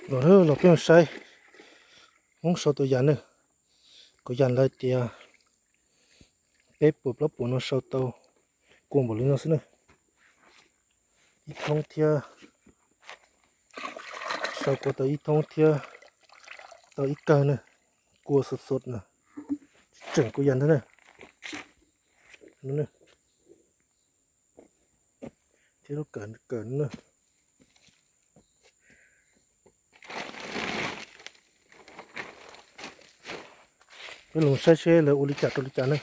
Los, los peb mus saib Hmoob sau tau yas na. Kuv yas lawv tias peb puas plaub puas no sau tau kua npaum li no xwb na. Ib thoob thiab, sau kua tau ib thoob thiab tau ib kawg na. Kua xov xov na, tseem kuv yas ntag na. Thiab lub kawm kawm na. Peb los saib seb lawv ua li cas rau li cas na.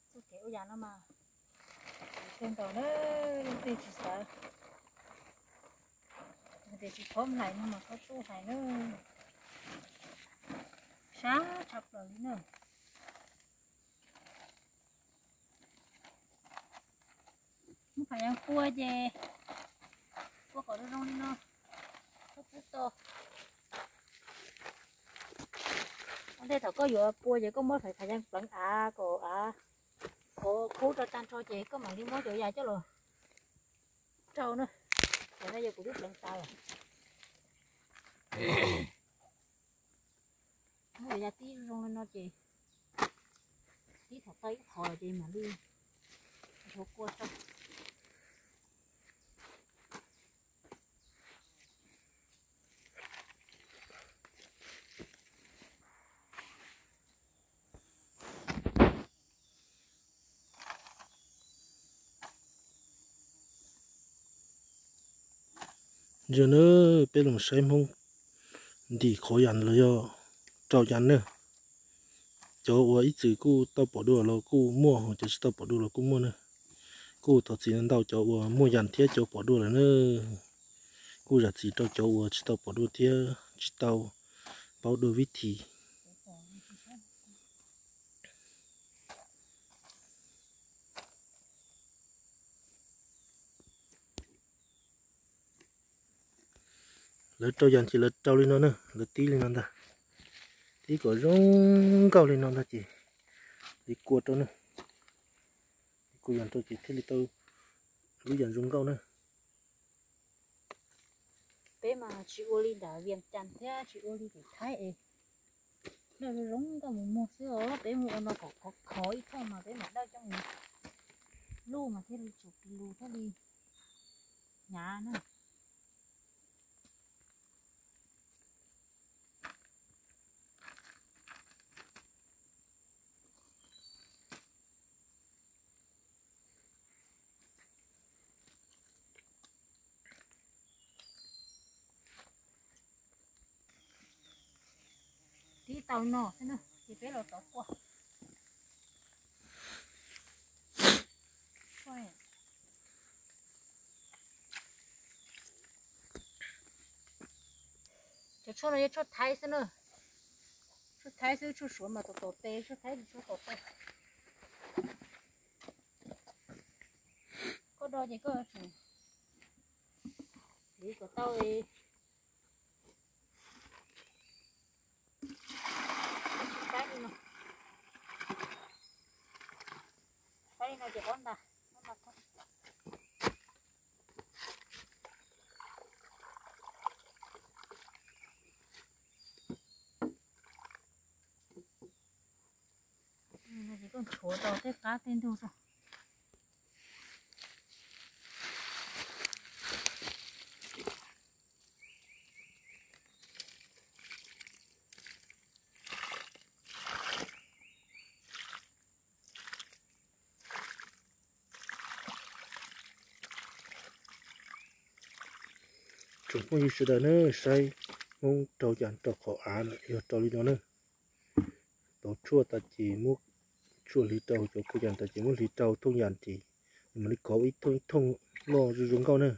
Txoj kev ua yas no mas kawg nkaus na, leej twg tsis xav, leej twg tsis paub hais no mas koj tuaj hais na, sab tshaj plaws li na. Muab phaj yeeb pua ces pua kom zoo zoo li no, koj pub to. Ua ntej thaum koj yuav pua ces koj muab phaj yeeb pleev av kom av, kom khub rau tag nrho ces koj mam li muab cov yas coj los rau na. Tam no yog kuv twb pleev tas lawm. Muab cov yas tib zoo li no ces tib thaum tau ib qho ces mam li nthuav kua rau. Yog na, peb los saib Hmoob ntim qhov yas los yog rau yas na. Cov uas ib txwm kuj tau pom dua los kuj muaj, cov tsis tau pom dua los kuj muaj na. Kuj thov txim ntau cov uas muaj yas thiab cov pom dua lawm na. Kuj zam txim rau cov uas tsis tau pom dua thiab tsis tau paub dua vib thi. Lawv rau yas ces lawv rau li no na, lawv tib li no ntag. Tib kom zoo nkauj li no ntag ces li kua rau na. Kua yas rau ces thiaj li tau lub yas zoo nkauj na. Peb mas tsis ua li nram Vias Cas thiab tsis ua li tim Thaib es lawv zoo nkauj mus muag xwb os. Peb mus ua no kom khov khov ib thooj mas peb mam dawj coj mus luj mas thiaj li tsum lus thiaj li hnyav na. Tib tau no xwb na ces peb los tov kua. Cov tshuaj no yog tshuaj Thaib xwb na. Tshuaj Thaib xwb, tshuaj Suav mas tom tom tes, tshuaj Thaib tsis tshua tom tes. Koj do ces koj yuav tsum tiv kom tau. Saib li no, saib li no ces ob nta, ob nta thoob. Ces koj nchuav rau tej qab tej ntug xwb. Tsoom phooj ywg sawv daws na, saib Hmoob rau yas rau qhov av yog rau li no na. Tov tshuaj tas ces muab tshuaj hliv rau, cov kua yas tas ces muab hliv rau thooj yas ces nws mam li khov ib thooj ib thooj loj zoo zoo nkauj na.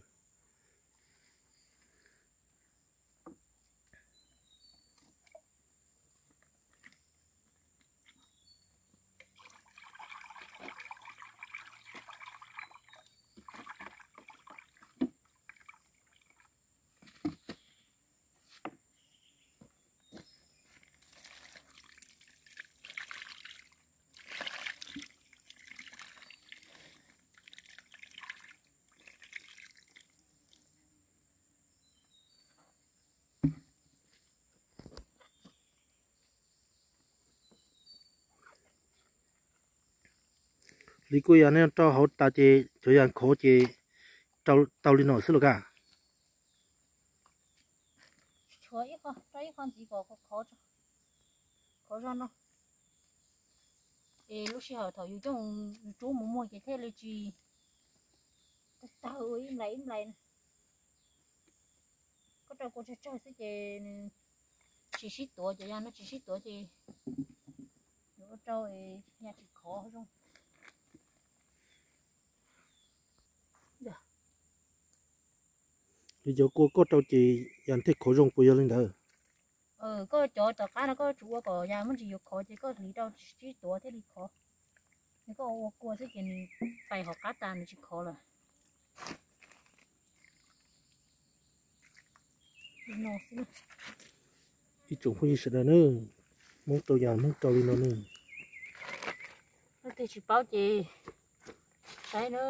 Hliv kua yas no rau hauv tas ces cov yas khov ces rau tau li no xwb los kaj? Tshuav ib qho, rau ib qho ntxiv kom khov zog no. Es lub sij hawm thaum yus coj yus rub mus muag ces thiaj li tsis tawg ua ib nplais ib nplais. Koj rau kua tsawg tsawg xwb ces nws tsis sib tuav, ces yog no tsis sib tuav ces yuav ua rau yas tsis khov zoo. Li cov kua koj rau ces yas thiaj khov zoo puas yog li ntawd? Koj cov tom qab no koj tsuas ua kom yas muaj ntsis yuav khov ces koj hliv rau tsis sib tuav thiaj li khov. Yog koj ua kua xwb ces nws pais hauv qab tas nws tsis khov lawm. Ib tsoom phooj ywg sawv daws na, Hmoob rau yas Hmoob rau li no na. Leej twg tsis paub ces saib na.